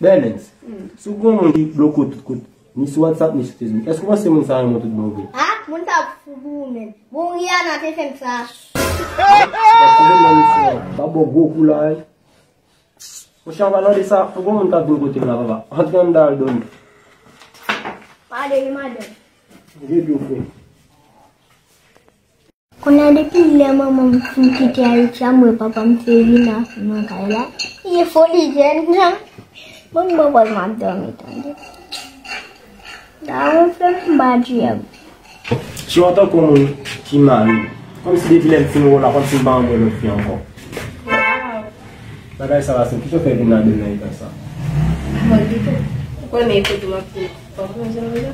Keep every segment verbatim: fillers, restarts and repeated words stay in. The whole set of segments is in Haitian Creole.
Bèlens, si w gen yon moun ki bloke w tout kote, ni sou WhatsApp, ni sou Facebook, èske w panse moun sa renmen w tout bon vre? Ah, moun sa ap fou pou ou menm. Bon, Rihanna te fè m sa. Èske w menm misye pa ba w gwo kou la, wi? Monchè, an palan de sa, fò gon moun k ap vin kote m la, papa. Antre anndan al dòmi. Madanm, madanm. Vye dlo fre. Kounye a depi lè manman m fin kite Ayiti a, m wè papa m se vin nan kay la. Li foli jèn jan. Bon, bon, bon, m ap dòmi, tande. Dawon fè m pa djab. Siw antanke yon moun ki mari, kòmsi depi lè m fin wè w la, kòmsi m pa anmwe lòt fi ankò. Bagay sa la senp, kisa w fè vin ladan nan eta sa? Mwen ditou. Ou konnen kote m ap viv. Konprann sa m vle di?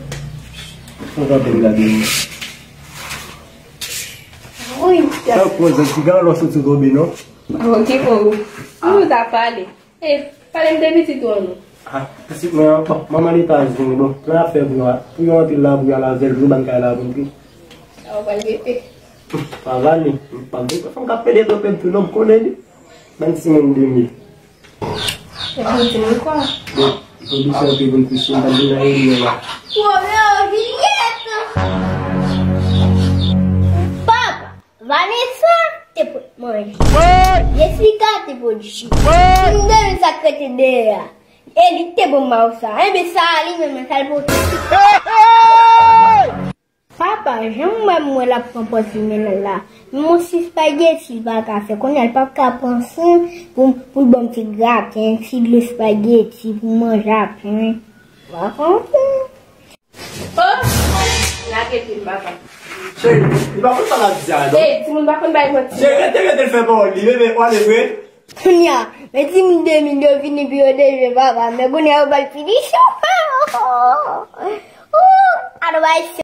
Fò w kanpe m gade w. Wi. Sa w konn ti gan lò soti tonbe non. Ok, bon. Pou nou ta pale. E, pale m de pitit ou an non. Ah, pitit mwen an, bon, manman l Etazini, bon, plan ap fè pou yo, pou yo antre la, pou y al avè l, pou yo ban kay la pou l. Sa w pral rete. Pa vale, pa vale, fò m ka pede dlo pèd tou, non, m konnen li. Ban timoun de mil. E pou timoun kwa? Bon, pou dousan pou vin kouche, m pa vin nan reyinyon la. Romeo, Juliette! Papa! Vanessa te pot manje. Jessica te pot ji. Tim de sa k rete dèyè a. E li te bon mawsa. Enben sa a li menm nan sa l pote. Papa, jan m wè m wè l ap pran pòz li menm la. Menm yon ti spageti li pa ka fè. Kounye a l p ap ka pran san pou, pou l ban m ti graten, ti dlo spageti pou manje apre. Ou pa konprann? Oh! Lage pye m, papa. Cheri, li pa konn sa l ap di a, non. Ey, timoun pa konn bay manti. Cheri, rete, rete, l fè pawòl li, bebe, w ale vre. Kounye a, men timoun de mil yo vini pou yo dejwe papa, men kounye a yo ba l pinisyon. Oh, advayse.